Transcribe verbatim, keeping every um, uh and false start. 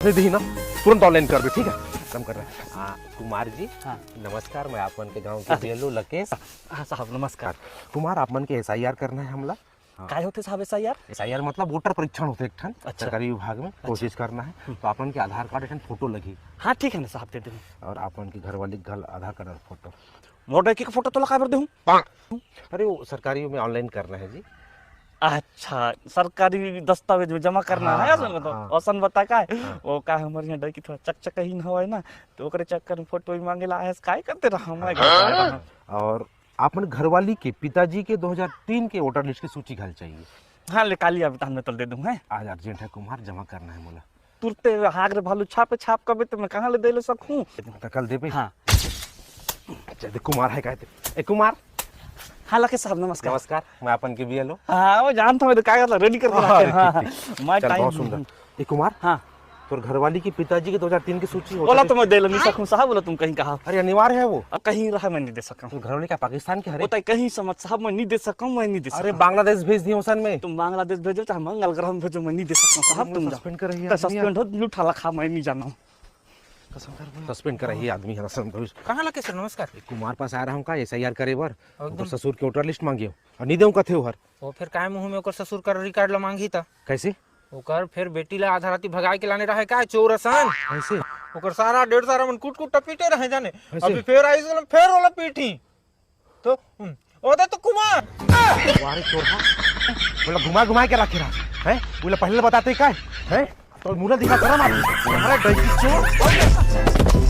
नहीं दी ना, तुरंत ऑनलाइन कर दे, ठीक है? काम कर रहा है। आ, कुमार जी, हाँ। नमस्कार, मैं आप मन के गांव के हाँ। बीएलओ लकेश। हाँ साहब, नमस्कार। कुमार, आप मन के एसआईआर करना है हमला। हाँ। काय होथे साहब एसआईआर? एसआईआर मतलब वोटर परीक्षण होथे एक ठन, अच्छा। सरकारी विभाग में अच्छा। कोशिश करना है। हम्म। तो आप मन के आधार कार्ड, एक ठन फोटो लगही। हाँ, ठीक है ना साहब, दे देहूँ। और आप मन के घरवाली के घल आधार कार्ड और फोटो। मोर लड़की के फोटो तोला काबर देहूँ? अरे, वो सरकारी में ऑनलाइन करना है जी। अच्छा, सरकारी दस्तावेज में जमा करना हाँ, है, हाँ, असन बता, हाँ। असन बता का है? हाँ। वो का हमर यहाँ डौकी थोड़ा चकचकहीन हवय ना, तो ओकरे चक्कर में फोटो भी मांगे ला आयस, काय करते रहा मैं हाँ। घर का। और अपन घरवाली के पिताजी के दो हज़ार तीन के वोटर लिस्ट की सूची घल चाहिए। हाँ, ले काली अभी तहन मैं तोल दे दूँ, हैं? आज अर्जेंट है कुमार, जमा करना है मोला। तुरते हाग रे भालू छापे छाप कबे तो मैं कहाँ ले दे ले सकूँ? त कल देबे? हाँ। अच्छा, देख कुमार है कहते। ए कुमार। हाँ लकेश साहब, नमस्कार। नमस्कार, मैं अपन के बीएलओ। हाँ, वो जानता हूँ, मैं तो कागज ला रेडी करके हाँ, रखे हैं। हाँ, ठीक, हाँ। ठीक। मैं चल, टाइम बहुत सुंदर। ए कुमार। हाँ। तोर घरवाली के पिताजी के दो हज़ार तीन की सूची होता ओला है। तो मैं दे ले नहीं सकूँ साहब, ओला तुम कहीं कहा। अरे अनिवार्य है वो। अब कहीं रहा मैं नहीं दे सकूँ। तो घरवाली का पाकिस्तान के हरे? वो तो कहीं समझ साहब, मैं नहीं दे सकूँ, मैं नहीं दे अरे सकूँ। बांग्लादेश भेज दिए ओसन में। तुम बांग्लादेश भेजो चाहे मंगल ग्रह में भेजो, मैं नहीं दे सकूँ साहब, अरे तुम जाओ। सस्पेंड कर रही है तो आदमी। सस्पेंड हो, लूठा लखा, मैं नहीं जाना। कसम कर भाई। सस्पेंड कर रही है आदमी है, सस्पेंड कर। कहाँ लकेश सर, नमस्कार। कुमार पास आ रहा हूँ का एसआईआर करे बर। एकदम। ओकर ससुर के वोटर लिस्ट मांगियो और नहीं देऊँ कथे ओहर। वो फिर काय मुँह में ओकर ससुर का रिकॉर्ड ला मांगी था? कैसे? ओकर फिर बेटी ला आधा राती भगाए के लाने रहे का चोर असन? कैसे? ओकर सारा डेढ़ सारा मन कूट कूट टपीटे रहे जाने। कैसे? अभी फिर आई फिर ओला पीटी। तो, हम्म, ओ दे तो कुमार। वारे चोर हा। बोला घुमा घुमा के रखे रहा। हैं? बोला पहले बताते काय? हैं? तो मुला दिखा शर्म आती। अरे डंकी चोर।